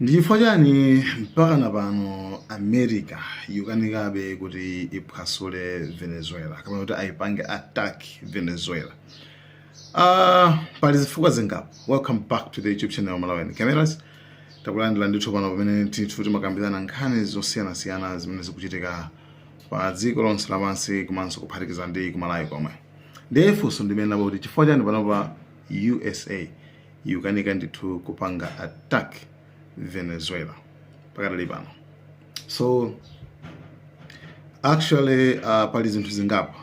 Ndi chifukwa chani mpaka na pano America ikukanikabe kuti iphwasule Venezuela kapena kuti ayipange attack Venezuela? Pali zifukwa zingapo. Welcome back to the YouTube channel Malawian Cameras. Takulandira ndithu pano pamene tithu timakambirana nkhani zosiyanasiyana zimene zikuchitika pa dziko lonse lapansi komanso kuphatikiza ndi kumalawi komwe. Ndiye funso ndimene lapo kuti chifukwa chani panopa USA ikukanika ndithu kupanga attack Venezuela pakadali pano? So actually pali zinthu zingapo.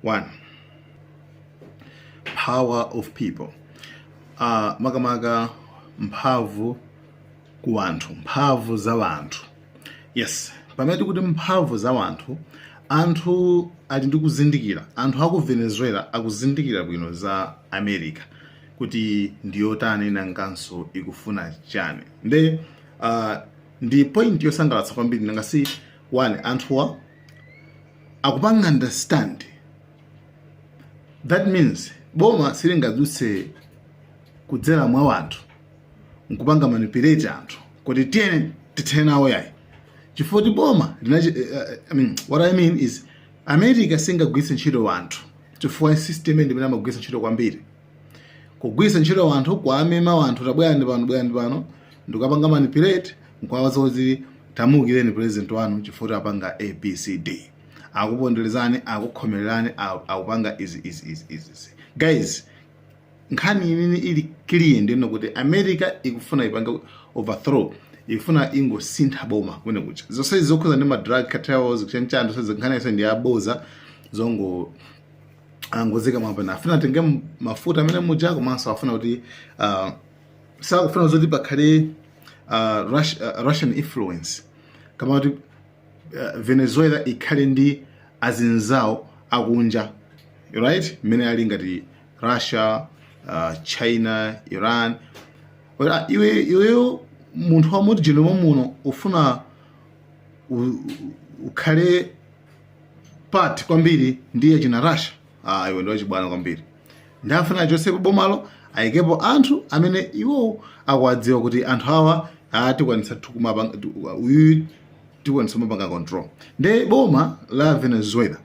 One, power of people, makamaka mphamvu ku anthu, mphamvu za wanthu. Yes, pamene tikuti mphamvu za wanthu, anthu ali ndi kuzindikira. Anthu aku Venezuela akuzindikira bwino za America kuti ndiyotani, nanganso ikufuna chani. Nde ndi point yosangalatsa kwambiri. Nanga si one, anthuwa akupanga understand. That means boma silingadutse kudzera mwa wanthu nkupanga manipulate anthu kuti tiyene tithene nawo, yayi, chifukwa kuti boma linachi I mean, what I mean is America singagwiritse ntchito wanthu, chifukwa system ndimene amagwiritsa ntchito kwambiri, kugwiritsa ntchito wanthu, kuamema wanthu, tabwera ndi pano, bwera ndi pano, ndikapanga manipulate nkuwawaza kuti tamukireni president wanu chifukwa apanga ABCD, akuponderezani, akukhomererani, akupanga izi, izi, izi, izi. Guys, nkhani imene ili clear ndino kuti America ikufuna ipange overthrow, ikufuna ingosintha boma kumene kucha. Zonse zokhuza ndi ma drug cartels, kuchanchani, zonse nkhani yonse ndi yaboza, zongo angozika mwapena. Afuna atenge mafuta amene muja, komanso afuna kuti sakufuna zoti pakhale Russian influence, kama kuti Venezuela ikhale ndi azinzawo akunja, right, mmene ali ngati Russia, China, Iran. But iwe iweyo munthu wa mutijino muno ufuna ukhale part kwambiri ndiye china Russia, ah, iwe ndiwe chibwana kwambiri. Ndafuna achosepo bomalo, ayikepo anthu amene iwo akuwadziwa kuti anthu awa atikwanitsa kumapanga uyu, tikwanitsa kumapanga control. Nde boma la Venezuela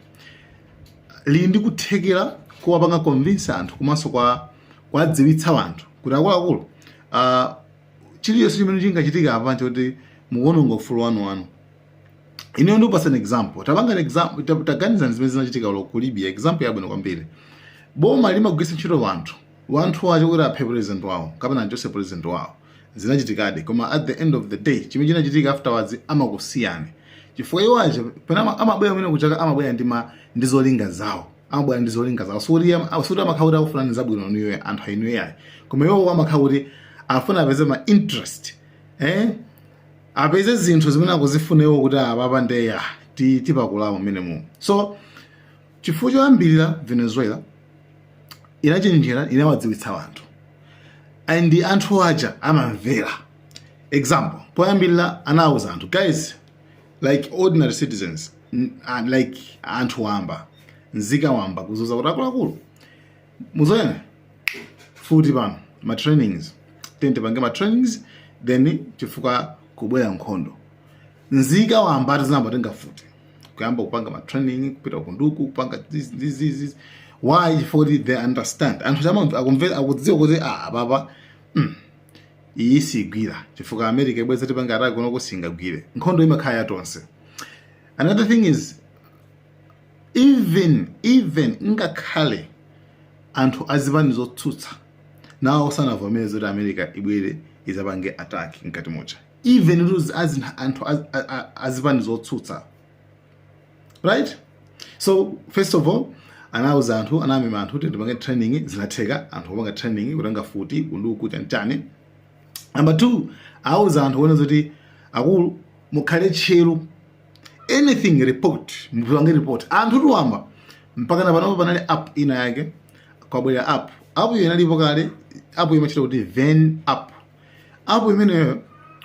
lili ndi kuthekera kuwapanga convince anthu komanso kwa kwadziwitsa anthu kuti akuluakulu, chiliyonse chimene chingachitika apa nchoti mukuononga ufulu wanu wanu. Ineyo ndikupasa an example. Tapanga an example, taganizani zimene zinachitika ulo ku Libya, example yabwino kwambiri. Boma limagwiritsa ntchito wanthu, wanthu wacho kuti aphe president wawo kapena achotse president wawo. Zinachitikadi, koma at the end of the day chimene chinachitika afterwards, amakusiyani, chifukwa iwo aja pena amabwera kumene kuchaka, amabwera ndi zolinga zawo, amabwera ndi zolinga zawo. Sikuti amakhala kuti akufunani zabwino niyo anthu ainuyo, yayi, koma iwo amakhala kuti afuna apeze ma interest, eh, apeze zinthu zimene akuzifuna iwo kuti apapa ndeya tipakulawo mmenemo. So chifukwa choyambirira, Venezuela inachenjera, inawadziwitsa anthu, and anthu aja amamvera. Example, poyambirira anawuza anthu, guys, like ordinary citizens, like anthu wamba, nzika wamba, kuzuza kuti akuluakulu, muzoyena futi pano ma trainings, tente pange ma trainings, then chifukwa kubwera nkhondo. Nzika wamba ati tenga futi kuyamba kupanga ma training, kupita kunduku, kupanga this, this, this, this. Why? Chifukwa kuti they understand, anthu chama akumvera, akudziwa kuti ah, apapa iyi sigwira, chifukwa America ibweza tipanga attack kunoko, singagwire. Nkhondo imakhala yatonse. Another thing is, even ngakhale anthu azipani zotsutsa nawo sanavomereze kuti America ibwere izapange attack mkati mucha, even those anthu azipani zotsutsa, right? So first of all anauza anthu, anamema anthu kuti tipange training. Zinatheka, anthu kupanga training, kutenga futi kunduku, chanchani. Number two, auza anthu kuona kuti akulu, mukhale tcheru, anything report, mupange report. Anthu tiwamba mpaka na panopo panali app ina yake, kwabwera app. App iyo inalipo kale, app imachita kuti Ven App. App imeneyo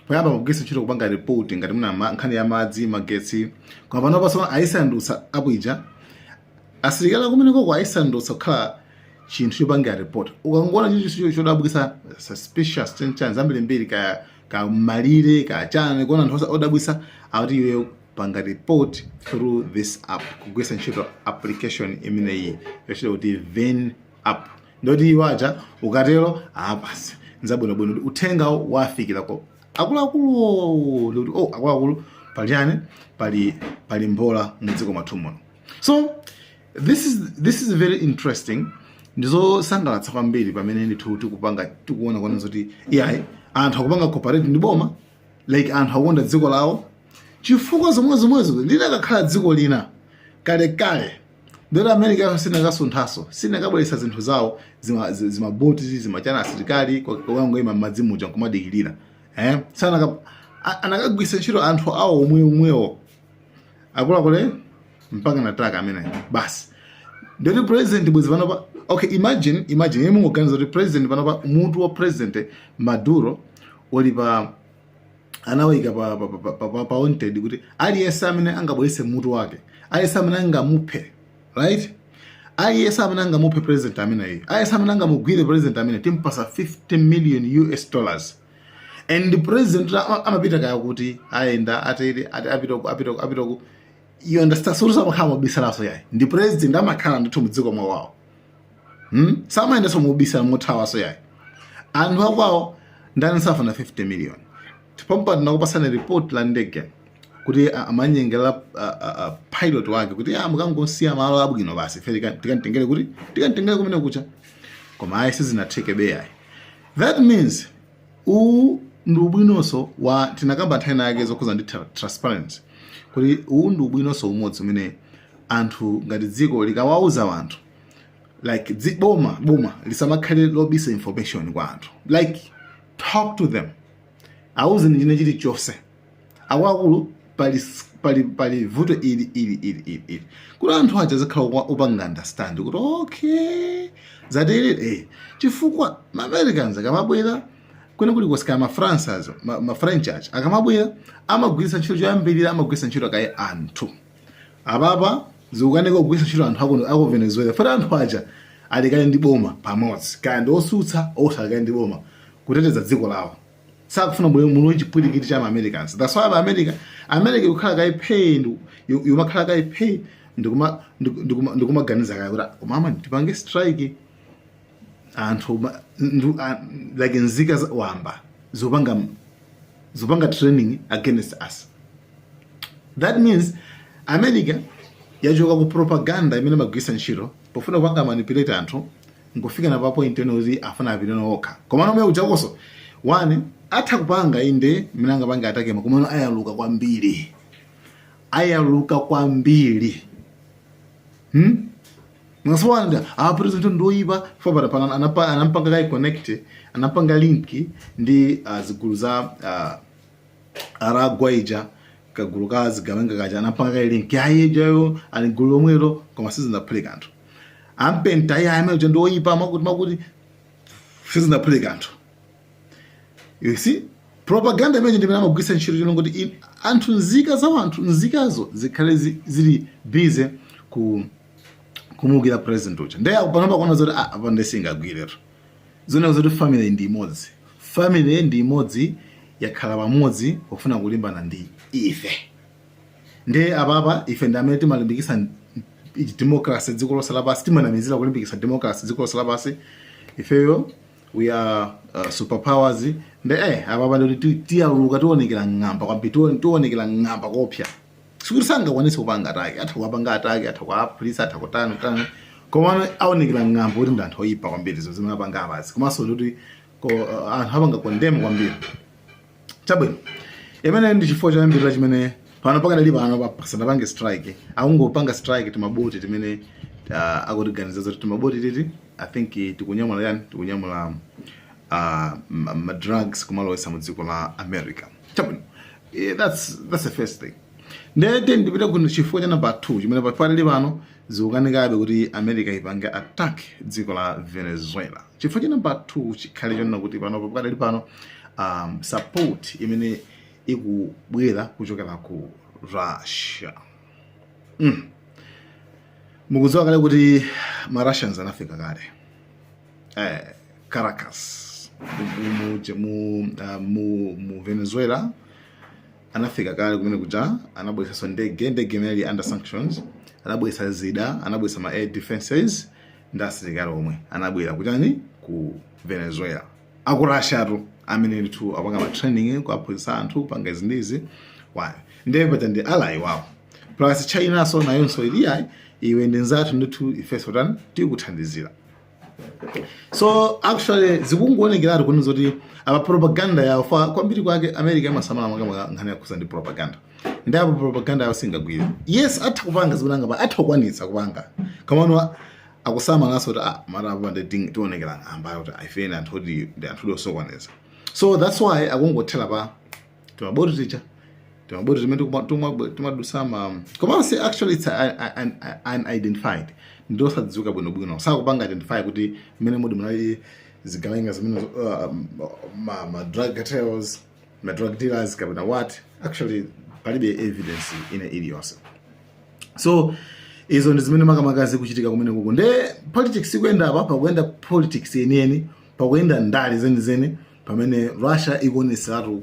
poyamba mugwiritsa ntchito kupanga report ngati muna nkhani ya madzi, magetsi, koma panopa so ayisandutsa app ija, asilikali kumenekoko ayisandutsa kukhala chinthu chopangira report. Ukangoona chinthu chodabwitsa, suspicious, chanchani, zambirimbiri, kaya Ka malire ka chani, kuona anthu odabwisa, akuti iweyo panga report through this app, kugwiritsa ntchito application imeneyi yochita kuti Ven app. Ndoti iwaja ukatero apasi nzabwinobwino kuti uthengawo wafikirako akuluakulu, ndikuti oh, akuluakulu, pali chani, pali mbola mudziko mwathu muno. So this is very interesting, ndizosangalatsa kwambiri pamene ndithu tikupanga, tikuona kuona zoti iyayi, anthu akupanga cooperate ndi boma, like anthu akukonda dziko lawo, chifukwa zomwe zomwezo linakakhala dziko lina kalekale, ndoti America sinakasunthaso, sinakabweretsa zinthu zawo, zimaboti, zimachana, asilikali kukangoima m'madzi muja nkumadikirira, eh? Sanaka anakagwisa ntchito anthu awo omwe omwewo, akuluakulu, mpaka nataka amene basi. Ndoti president bwezi panopa, okay, imagine ine mungoganiza kuti president panopa, mutu wa President Maduro uli pa, anawika pa wanted, kuti aliyense amene angabweretse mutu wake, aliyense amene angamuphe, right, aliyense amene angamuphe president ameneyi, aliyense amene angamugwire president amene, timpasa 50 million US dollars. And the president amapita kaya kuti ayenda atere, ati apita ku, apita ku, apita ku, you understand? So samakhala mobisalaso yayi, ndi president amakhala ndithu mudziko mwawawo, Samayendanso mobisala, mothawaso yayi. Anthu akwawo ndani safuna 50 million? Tipompa tinakupasani report la ndege kuti amanyengera pilot wake kuti mukangosiya malo abwino basi, ife tikamtengere kuti tikamtengere kumene kucha, koma ayi, sizinatheke be ayi. That means uwu ndi ubwinonso wa tinakamba nthani yake zokhuza ndi transparency, kuti uwu ndi ubwinonso umodzi umene anthu ngati dziko likawauza anthu, like boma lisamakhale lobisa information kwa anthu, like talk to them, awuzeni chine chilichonse, akuluakulu, pali vuto ili, ili, ili, ili, ili, kuti anthu aja azikhala upanga understand kuti okay, zatere, eh, chifukwa ma Americans akamabwera kwene kuli kosika, ma France, ma French aja akamabwera amagwiritsa ntchito, choyambirira amagwiritsa ntchito kaye anthu. Apapa zikukanika kugwiritsa ntchito anthu ako Venezuela, fati anthu aja ali kale ndi boma pamodzi, kaya ndi osutsa, osali kale ndi boma kuteteza dziko lawo, sakufuna mulo chipwirikiti cha ma-Americans. That's why ma-America, America ikukhala kaiphe, yumakhala kaiphe, ndikumaganiza kaya kuti mama tipange strike anthu like nzika wamba zopanga training against us. That means America yachoka ku propaganda imene magwisa ntchito pofuna kupanga manipulate anthu, nkufika na pa point ino kuti afuna apite okha. Koma nomwe ujakoso one atha kupanga inde mmene angapanga attack, komano ayaluka kwambiri, ayaluka kwambiri, Ngaswanda a president ndoyipa fapata pana anampanga kai connect, anampanga link ndi zigulu za Aragua ija, kagulu ka zigawenga kaja, anampanga kai link ayejayo ali gulu lomwelo, koma sizinaphule kanthu. Ampenta iye amene uja ndoyipa, makuti makuti, sizinaphule kanthu. You see, propaganda imene ndimene amagwisa ntchito chino kuti anthu, nzika za anthu, nzikazo zikhale zili busy ku kumukira president uja. Ndiye panopa kuona zoti ah, apa ndisingagwiretu, zone zoti family ndi imodzi, family ndi imodzi, yakhala pamodzi pofuna kulimbana ndi ife. Ndiye apapa ife ndi amene timalimbikisa democracy dziko lonse lapansi, timanamizira kulimbikisa democracy dziko lonse lapansi. Ifeyo we are superpowers. Nde apapa ndikuti tiyaluka, tionekera ng'amba kwambiri, tionekera ng'amba kopsa. Sikuti sangakwanise kupanga attack, atha kuwapanga attack, atha kuwaphulitsa, atha kutani kutani, koma aonekera ng'amba kuti ndi anthu oyipa kwambiri zimene apanga apazi. Komanso ndikuti anthu apanga condemn kwambiri. Chabwino, imene ndi chifukwa choyambirira chimene pano pakadali pano pasanapange strike, akungopanga strike timaboti timene akutiganiza zoti timaboti titi, I think tikunyamula yani, tikunyamula ma drugs kumalowesa mu dziko la America. Chabwino, yeah, that's the first thing. Ndete ndipite kuno chifukwa cha number 2 chimene pakadali pano zikukanikabe kuti America ipange attack dziko la Venezuela. Chifukwa cha number 2 chikhale chonena kuti pano pakadali pano support imene ikubwera kuchokera ku Russia. Mukudziwa kale kuti ma Russians anafika kale Caracas. mu Venezuela. Anafika kale kumene kuja, anabweretsanso ndege imene ili under sanctions, anabweretsa zida, anabweretsa ma air defenses ndi asilikali omwe anabwera kuchani, ku Venezuela, aku Russia tu, amene ndithu apanga ma training, kuaphunzitsa anthu kupanga izi ndizi wayo. Ndiye paja ndi ally wawo, plus China so nayonso iliyayi, iwe ndi nzathu ndithu, ifenso tani, tikuthandizira. So actually zikungoonekeratu kuni zoti apa propaganda yawo fa kwambiri kwake America imasamala makamaka nkhani yakhuza ndi propaganda, ndi apo propaganda yawo singagwire. Yes, atha kupanga zimene angapa, atha kukwanitsa kupanga, komano akusamalaso kuti ah, mara apa ndi tionekera ng'amba kuti ifene anthu oti ndi anthu osokwaneza. So that's why akungothera pa timaboti tija, timaboti timene timadusa ma, komanso actually it's unidentified, ndosadziwika bwinobwino, sakupanga identify kuti mmene mudi munali zigawenga zimene ma drug cartels, ma drug dealers kapena what. Actually palibe evidence ine iliyonse. So izo ndi zimene makamaka zikuchitika kumene kuku. Nde politics ikuyenda apa, pakuyenda politics yeniyeni, pakuyenda ndale zenizeni, pamene Russia ikuoneseratu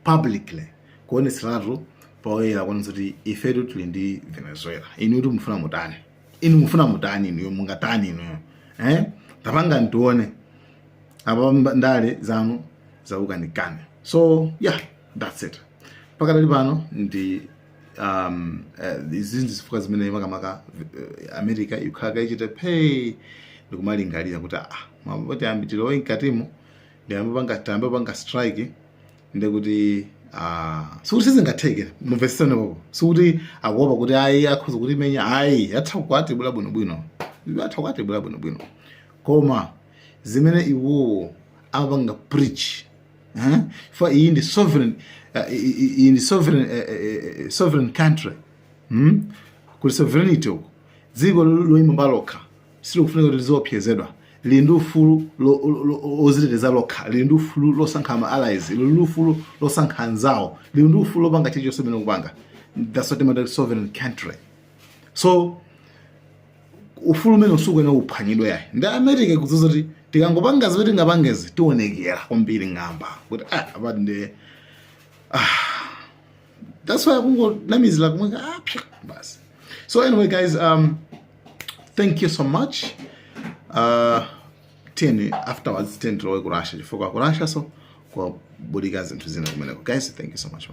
publicly, kuoneseratu poyera, kuonetsa kuti ifetu tili ndi Venezuela. Inu kuti mufuna mutani? Inu mufuna mutani? Inuyo mungatani inuyo, eh? Tapanga ntione apa, ndale zanu zakukanikani. So yeah, that's it pakadali pano. Ndi izi ndi zifukwa zimene makamaka America ikhala kaichite pay ndikumalingalira kuti ah, mapoti ambi tilowe mkatimo, ndiyambe panga strike, ndekuti sikuti sizingatheke. Mumvetsetsane popo, sikuti akuopa kuti ayi, akhoza kuti menya, ayi, atha kukwatibula bwinobwino, atha kukwatibula bwinobwino, koma zimene iwowo amapanga preach, eh? For iyi ndi sovereign, iyi ndi sovereign country, Kuli sovereignty uko, dziko loyima palokha, silikufunika kuti liziopsezedwa, lili ndi ufulu oziteteza lokha, lili ndi ufulu losankha ma allies, lili ndi ufulu losankha anzawo, lili ndi ufulu lopanga chilichonse imene kupanga. That's what timati sovereign country. So ufulu umene usukuyenera kuphwanyidwa yayi. Ndi America ikudziwa kuti tikangopanga zimene tingapangezi, tionekera kwambiri ng'amba kuti ah, apati ndi ah, that's why akungonamizira kumwe, ah, pya basi. So anyway guys, thank you so much. Tiyeni afterwards, tiyeni tilowe ku Russia, chifukwa ku Russia so kwabudika zinthu zina kumeneko. Guys, thank you so much.